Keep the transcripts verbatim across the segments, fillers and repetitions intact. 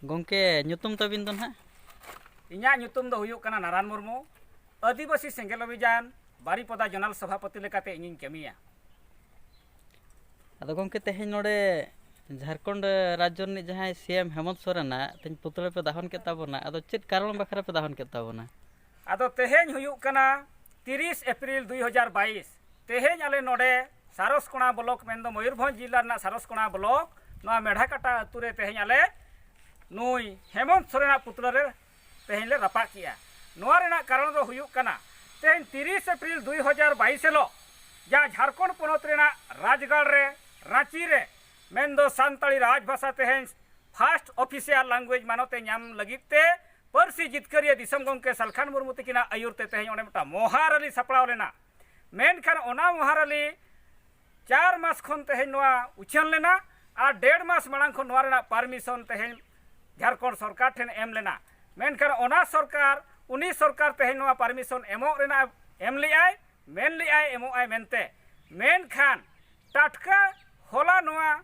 ᱜᱚᱢᱠᱮ, ᱧᱩᱛᱩᱢ ᱛᱟᱹᱵᱤᱱ ᱫᱚ ᱱᱟᱦᱟᱜ? ᱤᱧᱟᱹᱜ ᱧᱩᱛᱩᱢ ᱫᱚ ᱦᱩᱭᱩᱜ ᱠᱟᱱᱟ ᱱᱟᱨᱟᱱ ᱢᱩᱨᱢᱩ᱾ ᱟᱹᱫᱤᱵᱟᱹᱥᱤ ᱥᱮᱸᱜᱮᱞ ᱚᱵᱷᱤᱡᱟᱱ ᱵᱟᱨᱤᱯᱚᱫᱟ ᱡᱚᱱᱟᱞ ᱥᱚᱵᱷᱟᱯᱚᱛᱤ ᱞᱮᱠᱟᱛᱮ ᱤᱧᱤᱧ ᱠᱟᱹᱢᱤᱭᱟ᱾ ᱟᱫᱚ ᱜᱚᱢᱠᱮ, ᱛᱮᱦᱮᱧ ᱱᱚᱰᱮ ᱡᱷᱟᱲᱠᱷᱚᱸᱰ ᱨᱟᱡᱽᱡᱚ ᱨᱤᱱᱤᱡ ᱡᱟᱦᱟᱸᱭ ᱥᱤ ᱮᱢ ᱦᱮᱢᱚᱱᱛ ᱥᱚᱨᱮᱱᱟᱜ ᱛᱮᱦᱮᱧ ᱯᱩᱛᱲᱟᱹ ᱯᱮ ᱫᱟᱦᱚᱱ ᱠᱮᱫ ᱛᱟᱵᱚᱱᱟ, ᱟᱫᱚ ᱪᱮᱫ ᱠᱟᱨᱚᱱ ᱵᱟᱠᱷᱨᱟ ᱯᱮ ᱫᱟᱦᱚᱱ ᱠᱮᱫ ᱛᱟᱵᱚᱱᱟ? ᱟᱫᱚ ᱛᱮᱦᱮᱧ ᱦᱩᱭᱩᱜ ᱠᱟᱱᱟ ᱛᱤᱨᱤᱥ ᱮᱯᱨᱤᱞ ᱫᱩᱭ ᱦᱟᱡᱟᱨ ᱵᱟᱭᱤᱥ᱾ ᱛᱮᱦᱮᱧ ᱟᱞᱮ ᱱᱚᱰᱮ ᱥᱟᱨᱚᱥᱠᱚᱬᱟ ᱵᱞᱚᱠ, ᱢᱮᱱᱫᱚ ᱢᱚᱭᱩᱨᱵᱷᱚᱸᱡᱽ ᱡᱤᱞᱟ ᱨᱮᱱᱟᱜ ᱥᱟᱨᱚᱥᱠᱚᱬᱟ ᱵᱞᱚᱠ, ᱱᱚᱣᱟ ᱢᱮᱰᱷᱟᱠᱟᱴᱟ ᱟᱹᱛᱩ ᱨᱮ ᱛᱮᱦᱮᱧ ᱟᱞᱮ ᱱᱩᱭ ᱦᱮᱢᱚᱱᱛ ᱥᱚᱨᱮᱱᱟᱜ ᱯᱩᱛᱲᱟᱹ ᱨᱮ ᱛᱮᱦᱮᱧ ᱞᱮ ᱨᱟᱯᱟᱜ ᱠᱮᱜᱼᱟ᱾ ᱱᱚᱣᱟ ᱨᱮᱱᱟᱜ ᱠᱟᱨᱚᱱ ᱫᱚ ᱦᱩᱭᱩᱜ ᱠᱟᱱᱟ, ᱛᱮᱦᱮᱧ ᱛᱤᱨᱤᱥ ᱮᱯᱨᱤᱞ ᱫᱩᱭ ᱦᱟᱡᱟᱨ ᱵᱟᱭᱤᱥ ᱦᱤᱞᱳᱜ ᱡᱟᱦᱟᱸ ᱡᱷᱟᱲᱠᱷᱚᱸᱰ ᱯᱚᱱᱚᱛ ᱨᱮᱱᱟᱜ ᱨᱟᱡᱽᱜᱟᱲ ᱨᱮ, ᱨᱟᱸᱪᱤ ᱨᱮ, ᱢᱮᱱᱫᱚ ᱥᱟᱱᱛᱟᱲᱤ ᱨᱟᱡᱽᱵᱷᱟᱥᱟ ᱛᱮᱦᱮᱧ ᱯᱷᱟᱥᱴ ᱚᱯᱷᱤᱥᱤᱭᱟᱞ ᱞᱟᱝᱜᱩᱭᱮᱡᱽ ᱢᱟᱱᱚᱛ ᱮ ᱧᱟᱢ ᱞᱟᱹᱜᱤᱫ ᱛᱮ ᱯᱟᱹᱨᱥᱤ ᱡᱤᱛᱠᱟᱹᱨᱤᱭᱟᱹ ᱫᱤᱥᱚᱢ ᱜᱚᱢᱠᱮ ᱥᱟᱞᱠᱷᱟᱱ ᱢᱩᱨᱢᱩ ᱛᱟᱹᱠᱤᱱᱟᱜ ᱟᱹᱭᱩᱨ ᱛᱮ ᱛᱮᱦᱮᱧ ᱚᱸᱰᱮ ᱢᱤᱫᱴᱟᱝ ᱢᱚᱦᱟ ᱨᱟᱞᱤ ᱥᱟᱯᱲᱟᱣ ᱞᱮᱱᱟ᱾ ᱢᱮᱱᱠᱷᱟᱱ ᱚᱱᱟ ᱢᱚᱦᱟ ᱨᱟᱞᱤ ᱪᱟᱨ ᱢᱟᱥ ᱠᱷᱚᱱ ᱛᱮᱦᱮᱧ ᱱᱚᱣᱟ ᱩᱪᱷᱟᱹᱱ ᱞᱮᱱᱟ ᱟᱨ ᱰᱮᱲ ᱢᱟᱥ ᱢᱟᱲᱟᱝ ᱠᱷᱚᱱ ᱱᱚᱣᱟ ᱨᱮᱱᱟᱜ ᱯᱟᱨᱢᱤᱥᱚᱱ ᱛᱮᱦᱮᱧ ᱡᱷᱟᱲᱠᱷᱚᱸᱰ ᱥᱚᱨᱠᱟᱨ ᱴᱷᱮᱱ ᱮᱢ ᱞᱮᱱᱟ᱾ ᱢᱮᱱᱠᱷᱟᱱ ᱚᱱᱟ ᱥᱚᱨᱠᱟᱨ, ᱩᱱᱤ ᱥᱚᱨᱠᱟᱨ ᱛᱮᱦᱮᱧ ᱱᱚᱣᱟ ᱯᱟᱨᱢᱤᱥᱚᱱ ᱮᱢᱚᱜ ᱨᱮᱱᱟᱜ ᱮᱢ ᱞᱮᱫᱟᱭ, ᱢᱮᱱ ᱞᱮᱫᱟᱭ ᱮᱢᱚᱜ ᱟᱭ ᱢᱮᱱᱛᱮ᱾ ᱢᱮᱱᱠᱷᱟᱱ ᱴᱟᱴᱠᱟ ᱦᱚᱞᱟ ᱱᱚᱣᱟ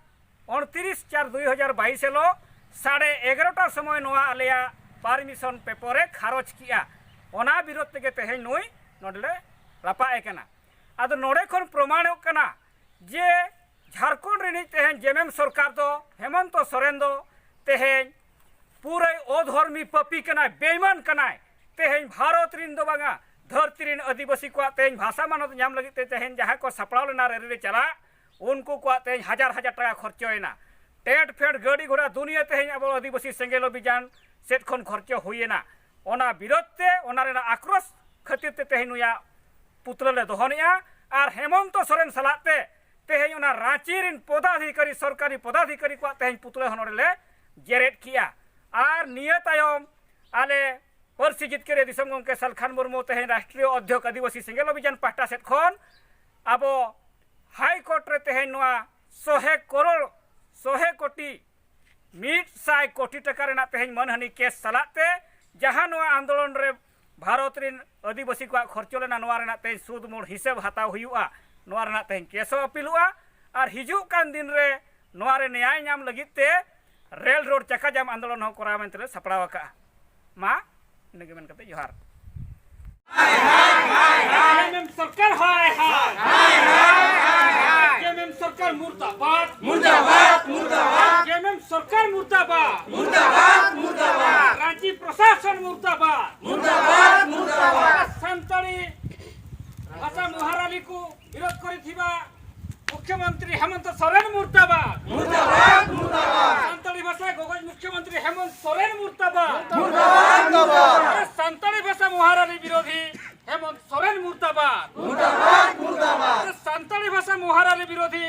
ᱩᱱᱛᱨᱤᱥ ᱪᱟᱨ ᱫᱩᱭ ᱦᱟᱡᱟᱨ ᱵᱟᱭᱤᱥ ᱦᱤᱞᱳᱜ ᱥᱟᱲᱮ ᱮᱜᱟᱨᱚᱴᱟ ᱥᱚᱢᱚᱭ ᱱᱚᱣᱟ ᱟᱞᱮᱭᱟᱜ ᱯᱟᱨᱢᱤᱥᱚᱱ ᱯᱮᱯᱚᱨ ᱮ ᱠᱷᱟᱨᱚᱪ ᱠᱮᱜᱼᱟ᱾ ᱚᱱᱟ ᱵᱤᱨᱳᱫᱷ ᱛᱮᱜᱮ ᱛᱮᱦᱮᱧ ᱱᱩᱭ ᱱᱚᱰᱮ ᱞᱮ ᱨᱟᱯᱟᱜ ᱮ ᱠᱟᱱᱟ᱾ ᱟᱫᱚ ᱱᱚᱰᱮ ᱠᱷᱚᱱ ᱯᱨᱚᱢᱟᱬᱚᱜ ᱠᱟᱱᱟ ᱡᱮ ᱡᱷᱟᱲᱠᱷᱚᱸᱰ ᱨᱤᱱᱤᱡ ᱛᱮᱦᱮᱧ ᱡᱮᱢᱮᱢ ᱥᱚᱨᱠᱟᱨ ᱫᱚ ᱦᱮᱢᱚᱱᱛᱚ ᱥᱚᱨᱮᱱ ᱫᱚ ᱛᱮᱦᱮᱧ ᱯᱩᱨᱟᱹᱭ ᱚᱫᱷᱚᱨᱢᱤ ᱯᱟᱹᱯᱤ ᱠᱟᱱᱟᱭ, ᱵᱮᱭᱢᱟᱱ ᱠᱟᱱᱟᱭ᱾ ᱛᱮᱦᱮᱧ ᱵᱷᱟᱨᱚᱛ ᱨᱤᱱ ᱫᱚ ᱵᱟᱝᱟ, ᱫᱷᱟᱹᱨᱛᱤ ᱨᱤᱱ ᱟᱹᱫᱤᱵᱟᱹᱥᱤ ᱠᱚᱣᱟᱜ ᱛᱮᱦᱮᱧ ᱵᱷᱟᱥᱟ ᱢᱟᱱᱚᱛ ᱧᱟᱢ ᱞᱟᱹᱜᱤᱫ ᱛᱮ ᱛᱮᱦᱮᱧ ᱡᱟᱦᱟᱸᱭ ᱠᱚ ᱥᱟᱯᱲᱟᱣ ᱞᱮᱱᱟ ᱨᱮᱞᱤ ᱨᱮ ᱪᱟᱞᱟᱜ, ᱩᱱᱠᱩ ᱠᱚᱣᱟᱜ ᱛᱮᱦᱮᱧ ᱦᱟᱡᱟᱨ ᱦᱟᱡᱟᱨ ᱴᱟᱠᱟ ᱠᱷᱚᱨᱪᱚᱭᱮᱱᱟ᱾ ᱴᱮᱴ ᱯᱷᱮᱴ, ᱜᱟᱹᱰᱤ ᱜᱷᱚᱲᱟ, ᱫᱩᱱᱤᱭᱟᱹ ᱛᱮᱦᱮᱧ ᱟᱵᱚ ᱟᱹᱫᱤᱵᱟᱹᱥᱤ ᱥᱮᱸᱜᱮᱞ ᱚᱵᱷᱤᱡᱟᱱ ᱥᱮᱫ ᱠᱷᱚᱱ ᱠᱷᱚᱨᱪᱚ ᱦᱩᱭᱮᱱᱟ᱾ ᱚᱱᱟ ᱵᱤᱨᱳᱫᱷ ᱛᱮ, ᱚᱱᱟ ᱨᱮᱱᱟᱜ ᱟᱠᱨᱳᱥ ᱠᱷᱟᱹᱛᱤᱨ ᱛᱮ ᱛᱮᱦᱮᱧ ᱱᱩᱭᱟᱜ ᱯᱩᱛᱞᱟᱹ ᱞᱮ ᱫᱚᱦᱚᱱᱮᱜᱼᱟ᱾ ᱟᱨ ᱦᱮᱢᱚᱱᱛᱚ ᱥᱚᱨᱮᱱ ᱥᱟᱞᱟᱜ ᱛᱮ ᱛᱮᱦᱮᱧ ᱚᱱᱟ ᱨᱟᱸᱪᱤ ᱨᱤᱱ ᱯᱚᱫᱟᱫᱷᱤᱠᱟᱨᱤ, ᱥᱚᱨᱠᱟᱨᱤ ᱯᱚᱫᱟᱫᱷᱤᱠᱟᱨᱤ ᱠᱚᱣᱟᱜ ᱛᱮᱦᱮᱧ ᱯᱩᱛᱞᱟᱹ ᱦᱚᱸ ᱱᱚᱰᱮ ᱞᱮ ᱡᱮᱨᱮᱫ ᱠᱮᱜᱼᱟ᱾ ᱟᱨ ᱱᱤᱭᱟᱹ ᱛᱟᱭᱚᱢ ᱟᱞᱮ ᱯᱟᱹᱨᱥᱤ ᱡᱤᱛᱠᱟᱹᱨᱤᱭᱟᱹ ᱫᱤᱥᱚᱢ ᱜᱚᱢᱠᱮ ᱥᱟᱞᱠᱷᱟᱱ ᱢᱩᱨᱢᱩ ᱛᱮᱦᱮᱧ ᱨᱟᱥᱴᱨᱤᱭᱚ ᱚᱫᱽᱫᱷᱚᱠ ᱟᱹᱫᱤᱵᱟᱹᱥᱤ ᱥᱮᱸᱜᱮᱞ ᱚᱵᱷᱤᱡᱟᱱ ᱯᱟᱦᱴᱟ ᱥᱮᱫ ᱠᱷᱚᱱ ᱟᱵᱚ ᱦᱟᱭ ᱠᱳᱨᱴ ᱨᱮ ᱛᱮᱦᱮᱧ ᱱᱚᱣᱟ ᱥᱚᱦᱮ ᱠᱳᱨᱳᱲ, ᱥᱚᱦᱮ ᱠᱳᱴᱤ, ᱢᱤᱫ ᱥᱟᱭ ᱠᱳᱴᱤ ᱴᱟᱠᱟ ᱨᱮᱱᱟᱜ ᱛᱮᱦᱮᱧ ᱢᱟᱹᱱᱦᱟᱹᱱᱤ ᱠᱮᱥ ᱥᱟᱞᱟᱜ ᱛᱮ ᱡᱟᱦᱟᱸ ᱱᱚᱣᱟ ᱟᱱᱫᱳᱞᱚᱱ ᱨᱮ ᱵᱷᱟᱨᱚᱛ ᱨᱤᱱ ᱟᱹᱫᱤᱵᱟᱹᱥᱤ ᱠᱚᱣᱟᱜ ᱠᱷᱚᱨᱪᱚ ᱞᱮᱱᱟ, ᱱᱚᱣᱟ ᱨᱮᱱᱟᱜ ᱛᱮᱦᱮᱧ ᱥᱩᱫ ᱢᱩᱲ ᱦᱤᱥᱟᱹᱵ ᱦᱟᱛᱟᱣ ᱦᱩᱭᱩᱜᱼᱟ᱾ ᱱᱚᱣᱟ ᱨᱮᱱᱟᱜ ᱛᱮᱦᱮᱧ ᱠᱮᱥ ᱦᱚᱸ ᱟᱹᱯᱤᱞᱚᱜᱼᱟ᱾ ᱟᱨ ᱦᱤᱡᱩᱜ ᱠᱟᱱ ᱫᱤᱱ ᱨᱮ ᱱᱚᱣᱟ ᱨᱮ ᱱᱮᱭᱟᱭ ᱧᱟᱢ ᱞᱟᱹᱜᱤᱫ ᱛᱮ ᱨᱮᱞ ᱨᱳᱰ ᱪᱟᱠᱟ ᱡᱟᱢ ᱟᱱᱫᱳᱞᱚᱱ ᱦᱚᱸ ᱠᱚᱨᱟᱣ ᱢᱮᱱᱛᱮ ᱞᱮ ᱥᱟᱯᱲᱟᱣ ᱟᱠᱟᱫᱼᱟ᱾ ᱢᱟ ᱤᱱᱟᱹᱜᱮ ᱢᱮᱱ ᱠᱟᱛᱮ ᱡᱚᱦᱟᱨ᱾ ᱮᱢ ᱥᱚᱨᱠᱟᱨ ᱦᱟᱭ ᱦᱟᱭ᱾ ᱮᱢ ᱥᱚᱨᱠᱟᱨ ᱢᱩᱨᱫᱟᱵᱟᱫ᱾ ᱢᱩᱨᱫᱟᱵᱟᱫ, ᱢᱩᱨᱫᱟᱵᱟᱫ᱾ ᱮᱢ ᱥᱚᱨᱠᱟᱨ ᱢᱩᱨᱫᱟᱵᱟᱫ᱾ ᱢᱩᱨᱫᱟᱵᱟᱫ, ᱢᱩᱨᱫᱟᱵᱟᱫ᱾ ᱨᱟᱸᱪᱤ ᱯᱨᱚᱥᱟᱥᱚᱱ ᱢᱩᱨᱫᱟᱵᱟᱫ᱾ ᱢᱩᱨᱫᱟᱵᱟᱫ, ᱢᱩᱨᱫᱟᱵᱟᱫ᱾ ᱥᱟᱱᱛᱟᱲᱤ ᱵᱷᱟᱥᱟ ᱢᱚᱦᱟᱨᱟᱞᱤ ᱠᱚ ᱵᱤᱨᱳᱫ କରିଥିବା ମୁଖ୍ୟମନ୍ତ୍ରୀ ହେମନ୍ତ ସୋରେନ ମୁର୍ଦ୍ଦାବାଦ। ମୁର୍ଦ୍ଦାବାଦ, ମୁର୍ଦ୍ଦାବାଦ। ସାନ୍ତାଳୀ ଭାଷା ଗଗଜ ମୁଖ୍ୟମନ୍ତ୍ରୀ ହେମନ୍ତ ସୋରେନ ମୁର୍ଦ୍ଦାବାଦ। ମୁର୍ଦ୍ଦାବାଦ, ମୁର୍ଦ୍ଦାବାଦ। ସାନ୍ତାଳୀ ଭାଷା ମହାରାଣୀ ବିରୋଧୀ ହେମନ୍ତ ସୋରେନ ମୁର୍ଦ୍ଦାବାଦ। ମୁର୍ଦ୍ଦାବାଦ, ମୁର୍ଦ୍ଦାବାଦ। ସାନ୍ତାଳୀ ଭାଷା ମହାରାଣୀ ବିରୋଧୀ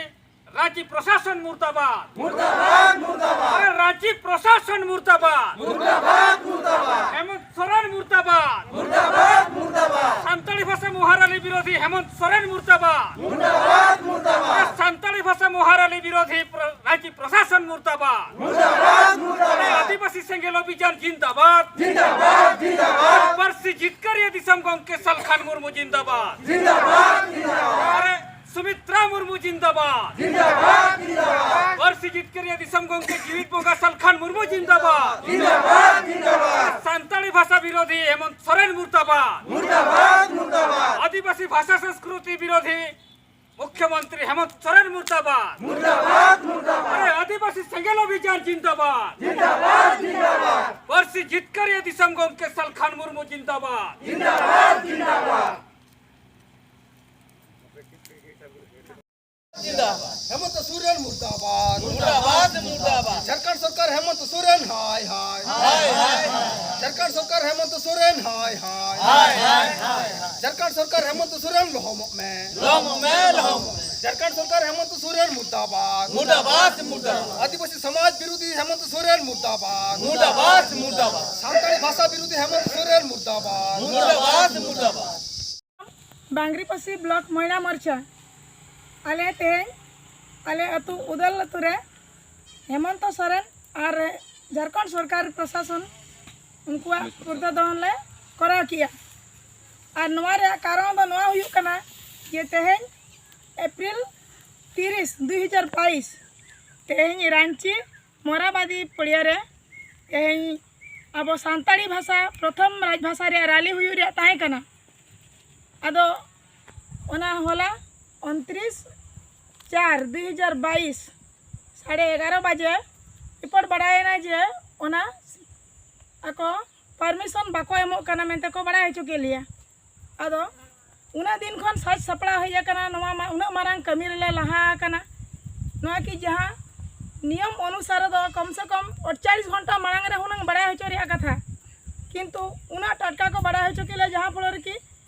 ରାଞ୍ଚି ପ୍ରଶାସନ ମୁର୍ଦ୍ଦାବାଦ। ମୁର୍ଦ୍ଦାବାଦ, ମୁର୍ଦ୍ଦାବାଦ। ରାଞ୍ଚି ପ୍ରଶାସନ ମୁର୍ଦ୍ଦାବାଦ। ମୁର୍ଦ୍ଦାବାଦ, ମୁର୍ଦ୍ଦାବାଦ। ହେମନ୍ତ ସୋରେନ ମୁର୍ଦ୍ଦାବାଦ। ମୁର୍ଦ୍ଦାବାଦ, ମୁର୍ଦ୍ଦାବାଦ। ସାନ୍ତାଳୀ ଭାଷା ମହାରାଣୀ ବିରୋଧୀ ହେମନ୍ତ ସୋରେନ ମୁର୍ଦ୍ଦାବାଦ। ମୁର୍ଦ୍ଦାବାଦ, ମୁର୍ଦ୍ଦାବାଦ। ସାନ୍ତାଳୀ ଭାଷା ମହାରାଣୀ ବିରୋଧୀ ପ୍ର- ରାଞ୍ଚି ପ୍ରଶାସନ ମୁର୍ଦ୍ଦାବାଦ। ମୁର୍ଦ୍ଦାବାଦ, ମୁର୍ଦ୍ଦାବାଦ। ଆଦିବାସୀ ସେଙ୍ଗେଲ ଅଭିଯାନ ଜିନ୍ଦାବାଦ। ଜିନ୍ଦାବାଦ, ଜିନ୍ଦାବାଦ। ᱯᱟᱹᱨᱥᱤ ᱡᱤᱛᱠᱟᱹᱨᱤᱭᱟᱹ ᱫᱤᱥᱚᱢ ᱜᱚᱢᱠᱮ ᱥᱟᱞᱠᱷᱟᱱ ᱢᱩᱨᱢᱩ ᱡᱤᱱᱫᱟᱵᱟᱫ। ᱡᱤᱱᱫᱟᱵᱟᱫ, ᱡᱤᱱᱫᱟᱵᱟᱫ᱾ ᱥᱩᱢᱤᱛᱨᱟ ᱢᱩᱨᱢᱩ ᱡᱤᱱᱫᱟᱵᱟᱫ᱾ ᱡᱤᱱᱫᱟᱵᱟᱫ, ᱡᱤᱱᱫᱟᱵᱟᱫ᱾ ᱯᱟᱹᱨᱥᱤ ᱡᱤᱛᱠᱟᱹᱨᱤᱭᱟᱹ ᱫᱤᱥᱚᱢ ᱜᱚᱢᱠᱮ ᱡᱤᱣᱤᱫ ᱵᱚᱸᱜᱟ ᱥᱟᱞᱠᱷᱟᱱ ᱢᱩᱨᱢᱩ ᱡᱤᱱᱫᱟᱵᱟᱫ᱾ ᱡᱤᱱᱫᱟᱵᱟᱫ, ᱡᱤᱱᱫᱟᱵᱟᱫ᱾ ᱥᱟᱱᱛᱟᱲᱤ ᱵᱷᱟᱥᱟ ᱵᱤᱨᱳᱫᱷᱤ ᱦᱮᱢᱚᱱᱛ ᱥᱚᱨᱮᱱ ᱢᱩᱨᱫᱟᱵᱟᱫ᱾ ᱢᱩᱨᱫᱟᱵᱟᱫ, ᱢᱩᱨᱫᱟᱵᱟᱫ᱾ ᱟᱹᱫᱤᱵᱟᱹᱥᱤ ᱵᱷᱟᱥᱟ ᱥᱚᱝᱥᱠᱨᱤᱛᱤ ᱵᱤᱨᱳᱫᱷᱤ ᱢᱩᱠᱷᱭᱚᱢᱚᱱᱛᱨᱤ ᱦᱮᱢᱚᱱᱛ ᱥᱚᱨᱮᱱ ᱢᱩᱨᱫᱟᱵᱟᱫ᱾ ᱢᱩᱨᱫᱟᱵᱟᱫ, ᱢᱩᱨᱫᱟᱵᱟᱫ᱾ ᱟᱨᱮ ᱟᱹᱫᱤᱵᱟᱹᱥᱤ ᱥᱮᱸᱜᱮᱞ ᱚᱵᱷᱤᱡᱟᱱ ᱡᱤᱱᱫᱟᱵᱟᱫ᱾ ᱡᱤᱱᱫᱟᱵᱟᱫ, ᱡᱤᱱᱫᱟᱵᱟᱫ᱾ ᱯᱟᱹᱨᱥᱤ ᱡᱤᱛᱠᱟᱹᱨᱤᱭᱟᱹ ᱫᱤᱥᱚᱢ ᱜᱚᱢᱠᱮ ᱥᱟᱞᱠᱷᱟᱱ ᱢᱩᱨᱢᱩ ᱡᱤᱱᱫᱟᱵᱟᱫ᱾ ᱡᱤᱱᱫᱟᱵᱟᱫ, ᱡᱤᱱᱫᱟᱵᱟᱫ᱾ ᱡᱤᱱᱫᱟᱵᱟᱫ᱾ ᱦᱮᱢᱚᱱᱛ ᱥᱚᱨᱮᱱ ᱢᱩᱨᱫᱟᱵᱟᱫ᱾ ᱢᱩᱨᱫᱟᱵᱟᱫ, ᱢᱩᱨᱫᱟᱵᱟᱫ᱾ ᱡᱷᱟᱲᱠᱷᱚᱸᱰ ᱥᱚᱨᱠᱟᱨ ᱦᱮᱢᱚᱱᱛ ᱥᱚᱨᱮᱱ ᱦᱟᱭ ᱦᱟᱭ᱾ ᱦᱟᱭ, ᱦᱟᱭ, ᱦᱟᱭ᱾ ᱡᱷᱟᱲᱠᱷᱚᱸᱰ ᱥᱚᱨᱠᱟᱨ ᱦᱮᱢᱚᱱᱛ ᱥᱚᱨᱮᱱ ᱦᱟᱭ ᱦᱟᱭ᱾ ᱦᱟᱭ, ᱦᱟᱭ, ᱦᱟᱭ, ᱦᱟᱭ᱾ ᱡᱷᱟᱲᱠᱷᱚᱸᱰ ᱥᱚᱨᱠᱟᱨ ᱦᱮᱢᱚᱱᱛ ᱥᱚᱨᱮᱱ ᱞᱚᱦᱚᱢᱚᱜ ᱢᱮ᱾ ᱞᱚᱦᱚᱢᱚᱜ ᱢᱮ, ᱞᱚᱦᱚᱢᱚᱜ ᱢᱮ᱾ ᱡᱷᱟᱲᱠᱷᱚᱸᱰ ᱥᱚᱨᱠᱟᱨ ᱦᱮᱢᱚᱱᱛ ᱥᱚᱨᱮᱱ ᱢᱩᱨᱫᱟᱵᱟᱫ᱾ ᱢᱩᱨᱫᱟᱵᱟᱫ, ᱢᱩᱨᱫᱟᱵᱟᱫ᱾ ᱟᱹᱫᱤᱵᱟᱹᱥᱤ ᱥᱚᱢᱟᱡᱽ ᱵᱤᱨᱳᱫᱷᱤ ᱦᱮᱢᱚᱱᱛ ᱥᱚᱨᱮᱱ ᱢᱩᱨᱫᱟᱵᱟᱫ᱾ ᱢᱩᱨᱫᱟᱵᱟᱫ, ᱢᱩᱨᱫᱟᱵᱟᱫ᱾ ᱥᱟᱱᱛᱟᱲᱤ ᱵᱷᱟᱥᱟ ᱵᱤᱨᱳᱫᱷᱤ ᱦᱮᱢᱚᱱᱛ ᱥᱚᱨᱮᱱ ᱢᱩᱨᱫᱟᱵᱟᱫ᱾ ᱢᱩᱨᱫᱟᱵᱟᱫ, ᱢᱩᱨᱫᱟᱵᱟᱫ᱾ ᱵᱟᱝᱨᱤᱯᱟᱹᱥᱤ ᱵᱞᱚᱠ ᱢᱚᱦᱤᱞᱟ ᱢᱳᱨᱪᱟ ᱟᱞᱮ ᱛᱮᱦᱮᱧ ᱟᱞᱮ ᱟᱹᱛᱩ ᱩᱫᱟᱞ ᱟᱹᱛᱩ ᱨᱮ ᱦᱮᱢᱚᱱᱛᱚ ᱥᱚᱨᱮᱱ ᱟᱨ ᱡᱷᱟᱲᱠᱷᱚᱸᱰ ᱥᱚᱨᱠᱟᱨ ᱯᱨᱚᱥᱟᱥᱚᱱ ᱩᱱᱠᱩᱣᱟᱜ ᱯᱩᱨᱫᱷᱟᱹ ᱫᱚᱦᱚᱱ ᱞᱮ ᱠᱚᱨᱟᱣ ᱠᱮᱜᱼᱟ᱾ ᱟᱨ ᱱᱚᱣᱟ ᱨᱮᱭᱟᱜ ᱠᱟᱨᱚᱱ ᱫᱚ ᱱᱚᱣᱟ ᱦᱩᱭᱩᱜ ᱠᱟᱱᱟ ᱡᱮ ᱛᱮᱦᱮᱧ ᱮᱯᱨᱤᱞ ᱛᱤᱨᱤᱥ, ᱫᱩᱭ ᱦᱟᱡᱟᱨ ᱵᱟᱭᱤᱥ, ᱛᱮᱦᱮᱧ ᱨᱟᱸᱪᱤ ᱢᱚᱨᱟᱵᱟᱫᱤ ᱯᱚᱲᱤᱭᱟ ᱨᱮ ᱛᱮᱦᱮᱧ ᱟᱵᱚ ᱥᱟᱱᱛᱟᱲᱤ ᱵᱷᱟᱥᱟ ᱯᱨᱚᱛᱷᱚᱢ ᱨᱟᱡᱽ ᱵᱷᱟᱥᱟ ᱨᱮᱭᱟᱜ ᱨᱟᱞᱤ ᱦᱩᱭᱩᱜ ᱨᱮᱭᱟᱜ ᱛᱟᱦᱮᱸ ᱠᱟᱱᱟ᱾ ᱟᱫᱚ ᱚᱱᱟ ᱦᱚᱞᱟ ᱩᱱᱛᱨᱤᱥ ᱪᱟᱨ ᱫᱩ ᱦᱟᱡᱟᱨ ᱵᱟᱭᱤᱥ ᱥᱟᱲᱮ ᱮᱜᱟᱨᱚ ᱵᱟᱡᱮ ᱨᱤᱯᱳᱨᱴ ᱵᱟᱲᱟᱭᱮᱱᱟ ᱡᱮ ᱚᱱᱟ ᱟᱠᱚ ᱯᱟᱨᱢᱤᱥᱚᱱ ᱵᱟᱠᱚ ᱮᱢᱚᱜ ᱠᱟᱱᱟ ᱢᱮᱱᱛᱮ ᱠᱚ ᱵᱟᱲᱟᱭ ᱦᱚᱪᱚ ᱠᱮᱫ ᱞᱮᱭᱟ᱾ ᱟᱫᱚ ᱩᱱᱟᱹᱜ ᱫᱤᱱ ᱠᱷᱚᱱ ᱥᱟᱡᱽ ᱥᱟᱯᱲᱟᱣ ᱦᱮᱡ ᱟᱠᱟᱱᱟ, ᱱᱚᱣᱟ ᱢᱟ ᱩᱱᱟᱹᱜ ᱢᱟᱨᱟᱝ ᱠᱟᱹᱢᱤ ᱨᱮᱞᱮ ᱞᱟᱦᱟ ᱟᱠᱟᱱᱟ᱾ ᱱᱚᱣᱟ ᱠᱤ ᱡᱟᱦᱟᱸ ᱱᱤᱭᱚᱢ ᱚᱱᱩᱥᱟᱨ ᱫᱚ ᱠᱚᱢ ᱥᱮ ᱠᱚᱢ ᱟᱴᱪᱟᱞᱤᱥ ᱜᱷᱚᱱᱴᱟ ᱢᱟᱲᱟᱝ ᱨᱮ ᱦᱩᱱᱟᱹᱝ ᱵᱟᱲᱟᱭ ᱦᱚᱪᱚ ᱨᱮᱭᱟᱜ ᱠᱟᱛᱷᱟ, ᱠᱤᱱᱛᱩ ᱩᱱᱟᱹᱜ ᱴᱟᱴᱠᱟ ᱠᱚ ᱵᱟᱲᱟᱭ ᱦᱚᱪᱚ ᱠᱮᱫ ᱞᱮᱭᱟ, ᱡᱟᱦᱟᱸ ᱯᱷᱚᱞᱚ ᱨᱮᱠᱤ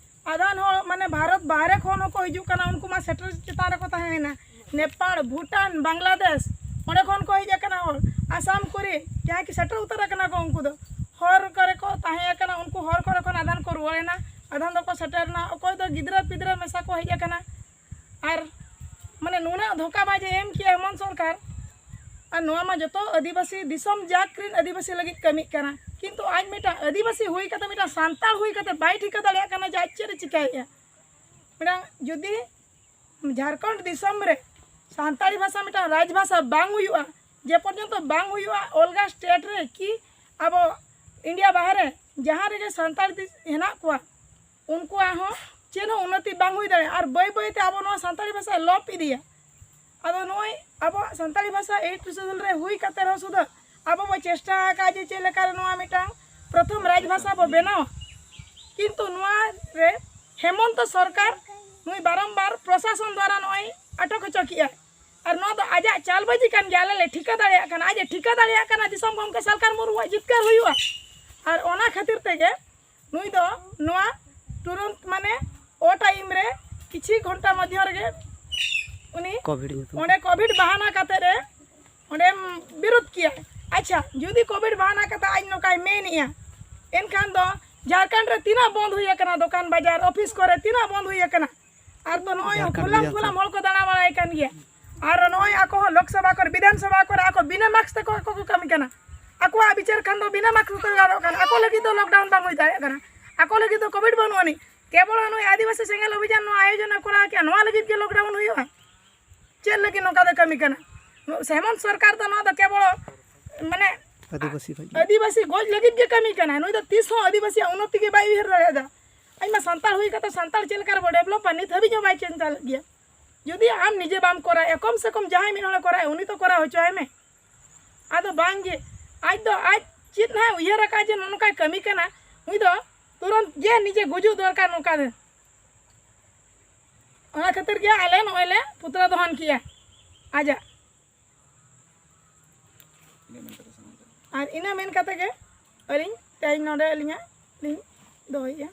ᱟᱫᱷᱟᱱ ᱦᱚᱲ ᱢᱟᱱᱮ ᱵᱷᱟᱨᱚᱛ ᱵᱟᱦᱨᱮ ᱠᱷᱚᱱ ᱦᱚᱸᱠᱚ ᱦᱤᱡᱩᱜ ᱠᱟᱱᱟ, ᱩᱱᱠᱩ ᱢᱟ ᱥᱮᱴᱮᱨ ᱪᱮᱛᱟᱱ ᱨᱮᱠᱚ ᱛᱟᱦᱮᱸᱭᱮᱱᱟ᱾ ᱱᱮᱯᱟᱲ, ᱵᱷᱩᱴᱟᱱ, ᱵᱟᱝᱞᱟᱫᱮᱥ, ᱚᱸᱰᱮ ᱠᱷᱚᱱ ᱠᱚ ᱦᱮᱡ ᱟᱠᱟᱱᱟ ᱦᱚᱲ, ᱟᱥᱟᱢ ᱠᱚᱨᱮ ᱡᱟᱦᱟᱸᱭ ᱠᱤ ᱥᱮᱴᱮᱨ ᱩᱛᱟᱹᱨ ᱟᱠᱟᱱᱟ ᱠᱚ, ᱩᱱᱠᱩ ᱫᱚ ᱦᱚᱨ ᱠᱚᱨᱮ ᱠᱚ ᱛᱟᱦᱮᱸ ᱟᱠᱟᱱᱟ, ᱩᱱᱠᱩ ᱦᱚᱨ ᱠᱚᱨᱮ ᱠᱷᱚᱱ ᱟᱫᱷᱟᱱ ᱠᱚ ᱨᱩᱣᱟᱹᱲ ᱮᱱᱟ, ᱟᱫᱷᱟᱱ ᱫᱚᱠᱚ ᱥᱮᱴᱮᱨ ᱮᱱᱟ, ᱚᱠᱚᱭ ᱫᱚ ᱜᱤᱫᱽᱨᱟᱹ ᱯᱤᱫᱽᱨᱟᱹ ᱢᱮᱥᱟ ᱠᱚ ᱦᱮᱡ ᱟᱠᱟᱱᱟ᱾ ᱟᱨ ᱢᱟᱱᱮ ᱱᱩᱱᱟᱹᱜ ᱫᱷᱳᱠᱟᱵᱟᱡ ᱮ ᱮᱢ ᱠᱮᱜᱼᱟ ᱦᱮᱢᱚᱱᱛ ᱥᱚᱨᱠᱟᱨ᱾ ᱟᱨ ᱱᱚᱣᱟ ᱢᱟ ᱡᱚᱛᱚ ᱟᱹᱫᱤᱵᱟᱹᱥᱤ ᱫᱤᱥᱚᱢ ᱡᱟᱠ ᱨᱮᱱ ᱟᱹᱫᱤᱵᱟᱹᱥᱤ ᱞᱟᱹᱜᱤᱫ ᱠᱟᱹᱢᱤᱜ ᱠᱟᱱᱟ, ᱠᱤᱱᱛᱩ ᱟᱡ ᱢᱤᱫᱴᱟᱝ ᱟᱹᱫᱤᱵᱟᱹᱥᱤ ᱦᱩᱭ ᱠᱟᱛᱮ, ᱢᱤᱫᱴᱟᱝ ᱥᱟᱱᱛᱟᱲ ᱦᱩᱭ ᱠᱟᱛᱮ ᱵᱟᱭ ᱴᱷᱤᱠᱟᱹ ᱫᱟᱲᱮᱭᱟᱜ ᱠᱟᱱᱟ ᱡᱮ ᱟᱡ ᱪᱮᱫ ᱮ ᱪᱤᱠᱟᱹᱭᱮᱫᱼᱟ᱾ ᱢᱤᱫᱴᱟᱝ ᱡᱩᱫᱤ ᱡᱷᱟᱲᱠᱷᱚᱸᱰ ᱫᱤᱥᱚᱢ ᱨᱮ ᱥᱟᱱᱛᱟᱲᱤ ᱵᱷᱟᱥᱟ ᱢᱤᱫᱴᱟᱝ ᱨᱟᱡᱽ ᱵᱷᱟᱥᱟ ᱵᱟᱝ ᱦᱩᱭᱩᱜᱼᱟ, ᱡᱮ ᱯᱚᱨᱡᱚᱱᱛᱚ ᱵᱟᱝ ᱦᱩᱭᱩᱜᱼᱟ, ᱚᱞᱜᱟ ᱥᱴᱮᱴ ᱨᱮ ᱠᱤ ᱟᱵᱚ ᱤᱱᱰᱤᱭᱟ ᱵᱟᱦᱨᱮ ᱡᱟᱦᱟᱸ ᱨᱮᱜᱮ ᱥᱟᱱᱛᱟᱲ ᱦᱮᱱᱟᱜ ᱠᱚᱣᱟ, ᱩᱱᱠᱩᱣᱟᱜ ᱦᱚᱸ ᱪᱮᱫ ᱦᱚᱸ ᱩᱱᱱᱚᱛᱤ ᱵᱟᱝ ᱦᱩᱭ ᱫᱟᱲᱮᱭᱟᱜᱼᱟ᱾ ᱟᱨ ᱵᱟᱹᱭ ᱵᱟᱹᱭ ᱛᱮ ᱟᱵᱚ ᱱᱚᱣᱟ ᱥᱟᱱᱛᱟᱲᱤ ᱵᱷᱟᱥᱟ ᱞᱚᱯ ᱤᱫᱤᱭᱟ᱾ ᱟᱫᱚ ᱱᱚᱜᱼᱚᱭ ᱟᱵᱚᱣᱟᱜ ᱥᱟᱱᱛᱟᱲᱤ ᱵᱷᱟᱥᱟ ᱮᱭᱤᱴ ᱥᱤᱰᱩᱞ ᱨᱮ ᱦᱩᱭ ᱠᱟᱛᱮ ᱨᱮᱦᱚᱸ ᱥᱩᱫᱷᱟᱹ ᱟᱵᱚ ᱵᱚ ᱪᱮᱥᱴᱟ ᱟᱠᱟᱫᱼᱟ ᱡᱮ ᱪᱮᱫ ᱞᱮᱠᱟᱨᱮ ᱱᱚᱣᱟ ᱢᱤᱫᱴᱟᱝ ᱯᱨᱚᱛᱷᱚᱢ ᱨᱟᱡᱽ ᱵᱷᱟᱥᱟ ᱵᱚ ᱵᱮᱱᱟᱣᱟ, ᱠᱤᱱᱛᱩ ᱱᱚᱣᱟ ᱨᱮ ᱦᱮᱢᱚᱱᱛᱚ ᱥᱚᱨᱠᱟᱨ ᱱᱩᱭ ᱵᱟᱨᱚᱢᱵᱟᱨ ᱯᱨᱚᱥᱟᱥᱚᱱ ᱫᱣᱟᱨᱟ ᱱᱚᱜᱼᱚᱭ ᱟᱴᱚᱠ ᱦᱚᱪᱚ ᱠᱮᱜᱼᱟᱭ᱾ ᱟᱨ ᱱᱚᱣᱟ ᱫᱚ ᱟᱡᱟᱜ ᱪᱟᱞᱵᱟᱡᱤ ᱠᱟᱱ ᱜᱮᱭᱟ, ᱟᱞᱮ ᱞᱮ ᱴᱷᱤᱠᱟᱹ ᱫᱟᱲᱮᱭᱟᱜ ᱠᱟᱱᱟ, ᱟᱡ ᱮ ᱴᱷᱤᱠᱟᱹ ᱫᱟᱲᱮᱭᱟᱜ ᱠᱟᱱᱟ ᱫᱤᱥᱚᱢ ᱜᱚᱢᱠᱮ ᱥᱟᱞᱠᱷᱟᱱ ᱢᱩᱨᱢᱩᱣᱟᱜ ᱡᱤᱛᱠᱟᱹᱨ ᱦᱩᱭᱩᱜᱼᱟ᱾ ᱟᱨ ᱚᱱᱟ ᱠᱷᱟᱹᱛᱤᱨ ᱛᱮᱜᱮ ᱱᱩᱭ ᱫᱚ ᱱᱚᱣᱟ ᱛᱩᱨᱟᱹᱱᱛ ᱢᱟᱱᱮ ᱚ ᱴᱟᱭᱤᱢ ᱨᱮ ᱠᱤᱪᱷᱤ ᱜᱷᱚᱱᱴᱟ ᱢᱚᱫᱽᱫᱷᱚ ᱨᱮᱜᱮ ᱩᱱᱤ ᱠᱳᱵᱷᱤᱰ ᱧᱩᱛᱩᱢ ᱚᱸᱰᱮ ᱠᱳᱵᱷᱤᱰ ᱵᱟᱦᱟᱱᱟ ᱠᱟᱛᱮ ᱨᱮ ᱚᱸᱰᱮᱢ ᱵᱤᱨᱳᱫ ᱠᱮᱭᱟ᱾ ᱟᱪᱪᱷᱟ, ᱡᱩᱫᱤ ᱠᱳᱵᱷᱤᱰ ᱵᱟᱦᱟᱱᱟ ᱠᱟᱛᱮ ᱟᱡ ᱱᱚᱝᱠᱟᱭ ᱢᱮᱱᱮᱜᱼᱟ, ᱮᱱᱠᱷᱟᱱ ᱫᱚ ᱡᱷᱟᱲᱠᱷᱚᱸᱰ ᱨᱮ ᱛᱤᱱᱟᱹᱜ ᱵᱚᱱᱫ ᱦᱩᱭ ᱟᱠᱟᱱᱟ, ᱫᱚᱠᱟᱱ ᱵᱟᱡᱟᱨ, ᱚᱯᱷᱤᱥ ᱠᱚᱨᱮ ᱛᱤᱱᱟᱹᱜ ᱵᱚᱱᱫ ᱦᱩᱭ ᱟᱠᱟᱱᱟ? ᱟᱨ ᱫᱚ ᱱᱚᱜᱼᱚᱭ ᱡᱷᱟᱲᱠᱷᱚᱸᱰ ᱠᱷᱩᱞᱟᱢ ᱨᱮᱭᱟᱜ ᱠᱷᱩᱞᱟᱢ ᱦᱚᱲ ᱠᱚ ᱫᱟᱬᱟ ᱵᱟᱲᱟᱭ ᱠᱟᱱ ᱜᱮᱭᱟ᱾ ᱟᱨ ᱱᱚᱜᱼᱚᱭ ᱟᱠᱚ ᱦᱚᱸ ᱞᱳᱠᱥᱚᱵᱷᱟ ᱠᱚᱨᱮ, ᱵᱤᱫᱷᱟᱱ ᱥᱚᱵᱷᱟ ᱠᱚᱨᱮ ᱟᱠᱚ ᱵᱤᱱᱟᱹ ᱢᱟᱥᱠ ᱛᱮᱠᱚ ᱟᱠᱚ ᱠᱚ ᱠᱟᱹᱢᱤ ᱠᱟᱱᱟ᱾ ᱟᱠᱚᱣᱟᱜ ᱵᱤᱪᱟᱹᱨ ᱠᱷᱟᱱ ᱫᱚ ᱵᱤᱱᱟᱹ ᱢᱟᱥᱠ ᱛᱮ ᱜᱟᱱᱚᱜ ᱠᱟᱱᱟ, ᱟᱠᱚ ᱞᱟᱹᱜᱤᱫ ᱫᱚ ᱞᱚᱠᱰᱟᱣᱩᱱ ᱵᱟᱝ ᱦᱩᱭ ᱫᱟᱲᱮᱭᱟᱜ ᱠᱟᱱᱟ, ᱟᱠᱚ ᱞᱟᱹᱜᱤᱫ ᱫᱚ ᱠᱳᱵᱷᱤᱰ ᱵᱟᱹᱱᱩᱜ ᱟᱹᱱᱤᱡ᱾ ᱠᱮᱵᱚᱞ ᱱᱩᱭ ᱟᱹᱫᱤᱵᱟᱹᱥᱤ ᱥᱮᱸᱜᱮᱞ ᱚᱵᱷᱤᱡᱟᱱ ᱱᱚᱣᱟ ᱟᱭᱳᱡᱚᱱ ᱮ ᱠᱚᱨᱟᱣ ᱠᱮᱜᱼᱟ, ᱱᱚᱣᱟ ᱞᱟᱹᱜᱤᱫ ᱜᱮ ᱞᱚᱠᱰᱟᱣᱩᱱ ᱦᱩᱭᱩᱜᱼᱟ? ᱪᱮᱫ ᱞᱟᱹᱜᱤᱫ ᱱᱚᱝᱠᱟ ᱫᱚ ᱠᱟᱹᱢᱤ ᱠᱟᱱᱟ? ᱦᱮᱢᱚᱱᱛ ᱥᱚᱨᱠᱟᱨ ᱫᱚ ᱱᱚᱣᱟ ᱫᱚ ᱠᱮᱵᱚᱞ ᱢᱟᱱᱮ ᱟᱹᱫᱤᱵᱟᱹᱥᱤ ᱜᱚᱡ ᱞᱟᱹᱜᱤᱫ ᱜᱮ ᱠᱟᱹᱢᱤ ᱠᱟᱱᱟ᱾ ᱱᱩᱭ ᱫᱚ ᱛᱤᱥ ᱦᱚᱸ ᱟᱹᱫᱤᱵᱟᱹᱥᱤᱭᱟᱜ ᱩᱱᱱᱚᱛᱤ ᱜᱮ ᱵᱟᱭ ᱩᱭᱦᱟᱹᱨ ᱫᱟᱲᱮᱭᱟᱫᱟ᱾ ᱟᱡ ᱢᱟ ᱥᱟᱱᱛᱟᱲ ᱦᱩᱭ ᱠᱟᱛᱮ ᱥᱟᱱᱛᱟᱲ ᱪᱮᱫ ᱞᱮᱠᱟ ᱨᱮᱵᱚ ᱰᱮᱵᱷᱞᱚᱯᱟ, ᱱᱤᱛ ᱦᱟᱹᱵᱤᱡ ᱦᱚᱸ ᱵᱟᱭ ᱪᱤᱱᱛᱟ ᱞᱮᱫ ᱜᱮᱭᱟ᱾ ᱡᱩᱫᱤ ᱟᱢ ᱱᱤᱡᱮ ᱵᱟᱢ ᱠᱚᱨᱟᱣᱟ, ᱠᱚᱢ ᱥᱮ ᱠᱚᱢ ᱡᱟᱦᱟᱸᱭ ᱢᱤᱫ ᱦᱚᱲᱮ ᱠᱚᱨᱟᱣᱟ, ᱩᱱᱤ ᱛᱚ ᱠᱚᱨᱟᱣ ᱦᱚᱪᱚ ᱟᱭ ᱢᱮ᱾ ᱟᱫᱚ ᱵᱟᱝ ᱜᱮ, ᱟᱡ ᱫᱚ ᱟᱡ ᱪᱮᱫ ᱦᱟᱸᱜ ᱩᱭᱦᱟᱹᱨ ᱟᱠᱟᱫ ᱡᱮ ᱱᱚᱜᱼᱚ ᱱᱚᱝᱠᱟᱭ ᱠᱟᱹᱢᱤ ᱠᱟᱱᱟ, ᱩᱱᱤ ᱫᱚ ᱛᱩᱨᱟᱹᱱᱛ ᱜᱮ ᱱᱤᱡᱮ ᱜᱩᱡᱩᱜ ᱫᱚᱨᱠᱟᱨ ᱱᱚᱝᱠᱟ ᱫᱚ᱾ ᱚᱱᱟ ᱠᱷᱟᱹᱛᱤᱨ ᱜᱮ ᱟᱞᱮ ᱱᱚᱜᱼᱚᱭ ᱞᱮ ᱯᱩᱛᱲᱟᱹ ᱫᱚᱦᱚᱱ ᱠᱮᱜᱼᱟ ᱟᱡᱟᱜ᱾ ᱟᱨ ᱤᱱᱟᱹ ᱢᱮᱱ ᱠᱟᱛᱮ ᱜᱮ ᱟᱹᱞᱤᱧ ᱛᱮᱦᱮᱧ ᱱᱚᱰᱮ ᱟᱹᱞᱤᱧᱟᱜ ᱞᱤᱧ ᱫᱚᱦᱚᱭᱮᱜᱼᱟ᱾